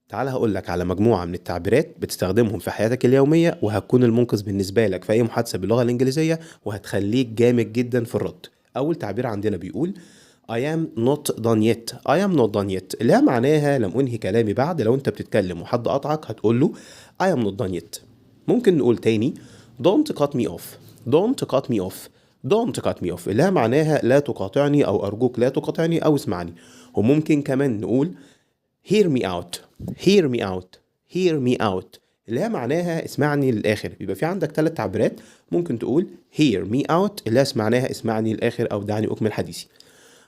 تعالى هقول لك على مجموعة من التعبيرات بتستخدمهم في حياتك اليومية، وهتكون المنقذ بالنسبة لك في أي محادثة باللغة الإنجليزية، وهتخليك جامد جدا في الرد. أول تعبير عندنا بيقول I am not done yet. I am not done yet، اللي هي معناها لم أنهي كلامي بعد. لو أنت بتتكلم وحد قطعك هتقول له I am not done yet. ممكن نقول تاني don't cut me off. don't cut me off. don't cut me off، اللي هي معناها لا تقاطعني، أو أرجوك لا تقاطعني، أو اسمعني. وممكن كمان نقول hear me out. hear me out. hear me out، اللي هي معناها اسمعني للآخر. يبقى في عندك ثلاث تعبيرات، ممكن تقول hear me out اللي هي معناها اسمعني للآخر أو دعني أكمل حديثي.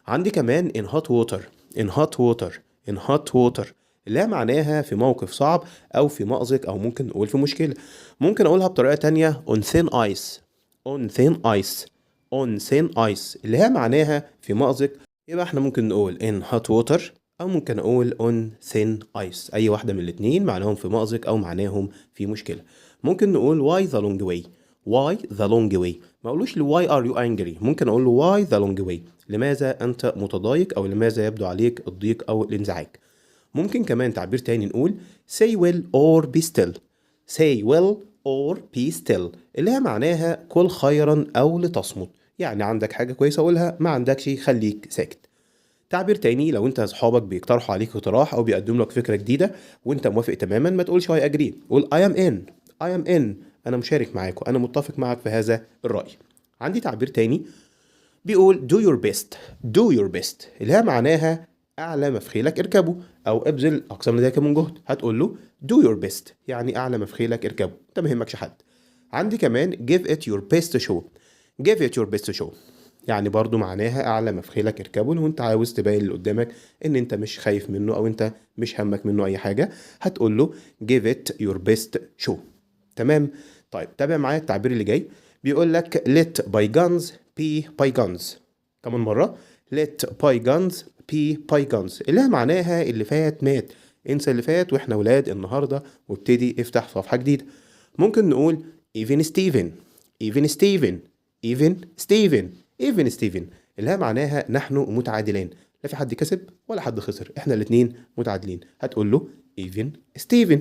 عندي كمان in hot water. in hot water. in hot water، اللي هي معناها في موقف صعب أو في مأزق، أو ممكن نقول في مشكلة. ممكن أقولها بطريقة تانية on thin ice. on thin ice. on thin ice، اللي هي معناها في مأزق. يبقى احنا ممكن نقول in hot water أو ممكن أقول on thin ice، أي واحدة من الاتنين معناهم في مأزق أو معناهم في مشكلة. ممكن نقول why the long way. why the long way. ما أقولوش why are you angry، ممكن أقول له why the long way، لماذا أنت متضايق، أو لماذا يبدو عليك الضيق أو الانزعاج. ممكن كمان تعبير تاني نقول say well or be still. say well or be still، اللي هي معناها قل خيرا أو لتصمت، يعني عندك حاجة كويسة قولها، ما عندكش خليك ساكت. تعبير تاني، لو انت اصحابك بيقترحوا عليك اقتراح او بيقدموا لك فكره جديده وانت موافق تماما، ما تقولش I agree، قول I am in. I am in، انا مشارك معاك وانا متفق معك في هذا الراي. عندي تعبير تاني بيقول do your best. do your best، اللي هي معناها اعلى ما في خيلك اركبه، او ابذل اقصى ما لديك من جهد. هتقول له do your best، يعني اعلى ما في خيلك اركبه، انت ما يهمكش حد. عندي كمان give it your best show. give it your best show، يعني برضو معناها اعلى ما في خيلك اركبه. لو انت عاوز تبين اللي قدامك ان انت مش خايف منه او انت مش همك منه اي حاجه، هتقول له give it your best show. تمام؟ طيب، تابع معايا التعبير اللي جاي، بيقول لك let bygones be bygones. كمان مرة، let bygones be bygones، اللي هي معناها اللي فات مات، انسى اللي فات واحنا ولاد النهارده، وابتدي افتح صفحة جديدة. ممكن نقول even Steven. even Steven. even Steven. even Steven، اللي هي معناها نحن متعادلين، لا في حد كسب ولا حد خسر، احنا الاتنين متعادلين. هتقول له even Steven.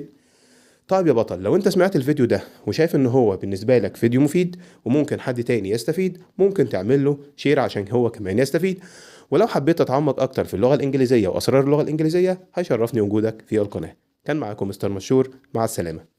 طيب يا بطل، لو انت سمعت الفيديو ده وشايف ان هو بالنسبة لك فيديو مفيد وممكن حد تاني يستفيد، ممكن تعمل له share عشان هو كمان يستفيد. ولو حبيت تتعمق اكتر في اللغة الانجليزية واسرار اللغة الانجليزية، هيشرفني وجودك في القناة. كان معاكم مستر مشهور، مع السلامة.